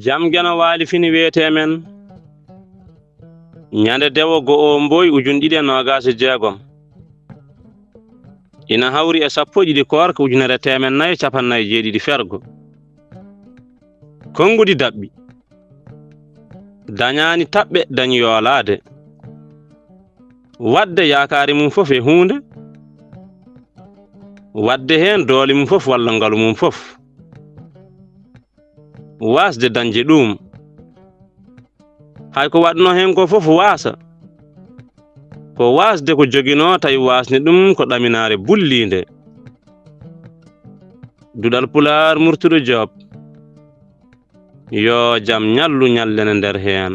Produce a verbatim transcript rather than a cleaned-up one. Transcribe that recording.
Jam Geno waali fini wiyetee men ñande dewo go'o mboy ujun ɗiɗi e noogaas e jeegom. Ina hawri e sappo e ɗiɗi koorka ujunere teemen nayi e capanɗe nayi e jeeɗiɗi fergo. Konngudi daɓɓi. Dañaani taɓɓe dañi yoolaade. Waɗde yaakaari mum fof e huunde. Waɗde heen doole mum fof walla ngalu mum fof. Waasde dañde ɗum. Hay ko waɗnoo heen ko fof waasa. Ko waasde ko joginoo tawi waasni ɗum ko ɗaminaare bulliinde. Duɗal Pulaar Murtuɗo Joob. Yo jam ñallu ñallene nder heen.